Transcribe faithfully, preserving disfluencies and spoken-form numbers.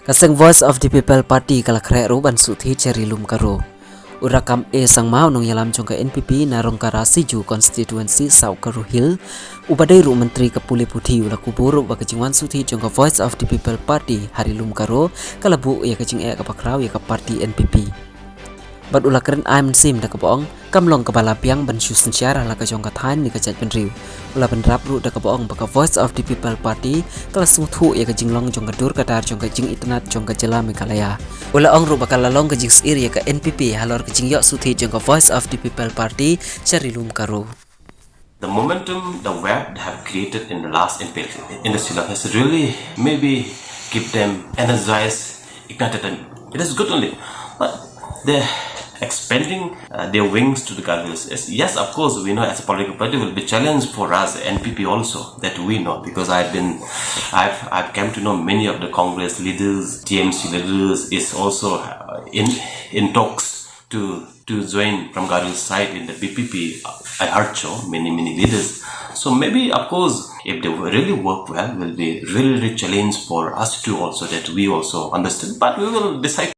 Ka seng Voice of the People Party ka la khreh ruh ban shu thied sha Ri Lum Garo. U Rakam A Sangma, u nongïalam jong ka N P P na Rongkara Siju constituency, South Garo Hills, uba dei ruh myntri ka pule puthi, u la kubur ruh ba ka jingwan shu thied jong ka Voice of the People Party ha Ri Lum Garo ka la buh ïa ka jingeh kaba khraw ïa ka party N P P. Bad u la kren ai mynsiem da kaba ong kam long kaba la biang ban shu synshar ha la ka jong ka thaiñ ne ka jaitbynriew. U la bynrap ruh da kaba ong ba ka Voice of the People Party ka la sngewthuh ïa ka jinglong jong ka dur ka dar jong ka jingitynnad jong ka jylla Meghalaya. U la ong ruh ba ka la long ka jingsyier ïa ka N P P halor ka jingïoh shu thied jong ka Voice of the People Party sha Ri Lum Garo. The momentum, the web they have created in the last in, in the Sri Lanka has really maybe keep them energized, ignited, and it is good only. But they're expanding uh, their wings to the Garo Hills. Yes, yes, of course, we know as a political party will be challenge for us, N P P also, that we know, because I've been, I've, I've come to know many of the Congress leaders, T M C leaders is also uh, in, in talks to to join from Garo Hills side in the B P P. I heard so many many leaders. So maybe of course if they really work well, will be really really challenge for us to also that we also understand. But we will decide